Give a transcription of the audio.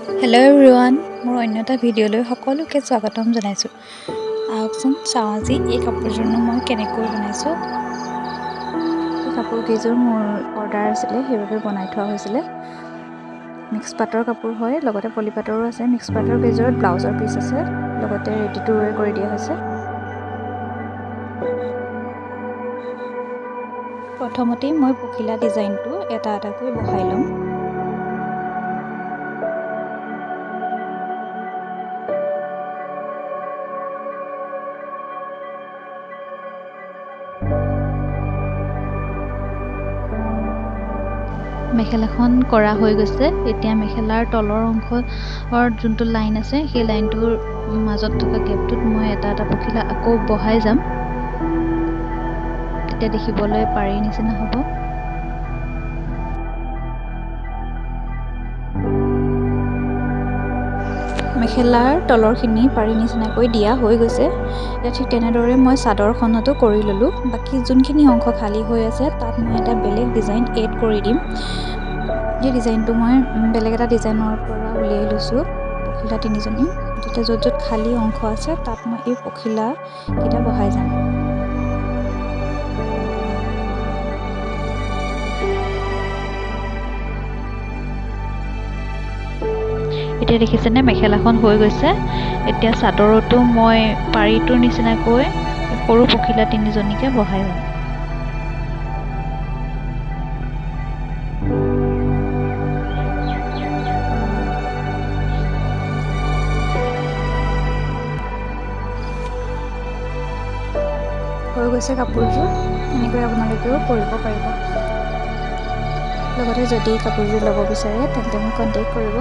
Hello' everyone, মোৰ অন্য এটা ভিডিঅ'লৈ সকলোকে স্বাগতম জনাইছোঁ। আহকচোন চাওঁ আজি এই কাপোৰযোৰনো মই কেনেকৈ বনাইছোঁ। এই কাপোৰকেইযোৰ মোৰ অৰ্ডাৰ আছিলে, সেইবাবে বনাই থোৱা হৈছিলে। মিক্স পাটৰ কাপোৰ হয়, লগতে পলি পাটৰো আছে। মিক্স পাটৰ কেইযোৰত ব্লাউজৰ পিচ আছে, লগতে ৰেডি টু ৱেৰ কৰি দিয়া হৈছে। প্ৰথমতেই মই পখিলা ডিজাইনটো এটা এটাকৈ বহাই ল'ম। মেখেলাখন কৰা হৈ গৈছে। এতিয়া মেখেলাৰ তলৰ অংশৰ যোনটো লাইন আছে, সেই লাইনটোৰ মাজত থকা গেপটোত মই এটা এটা পখিলা আকৌ বহাই যাম। তেতিয়া দেখিবলৈ পাৰি নিচিনা হ'ব। মেখেলাৰ তলৰখিনি পাৰি নিচিনাকৈ দিয়া হৈ গৈছে। এতিয়া ঠিক তেনেদৰে মই চাদৰখনতো কৰি ল'লোঁ। বাকী যোনখিনি অংশ খালী হৈ আছে, তাত মই এটা বেলেগ ডিজাইন এড কৰি দিম। এই ডিজাইনটো মই বেলেগ এটা ডিজাইনৰ পৰা উলিয়াই লৈছোঁ, পখিলা তিনিজনী। তেতিয়া য'ত য'ত খালী অংশ আছে, তাত মই এই পখিলাকেইটা বহাই যাম। এতিয়া দেখিছেনে, মেখেলাখন হৈ গৈছে। এতিয়া চাদৰতো মই পাৰিটোৰ নিচিনাকৈ সৰু পখিলা তিনিজনীকে বহাই যাম। হৈ গৈছে কাপোৰযোৰ। এনেকৈ আপোনালোকেও কৰিব পাৰিব। লগতে যদি কাপোৰযোৰ ল'ব বিচাৰে, তেন্তে মোক কণ্টেক্ট কৰিব।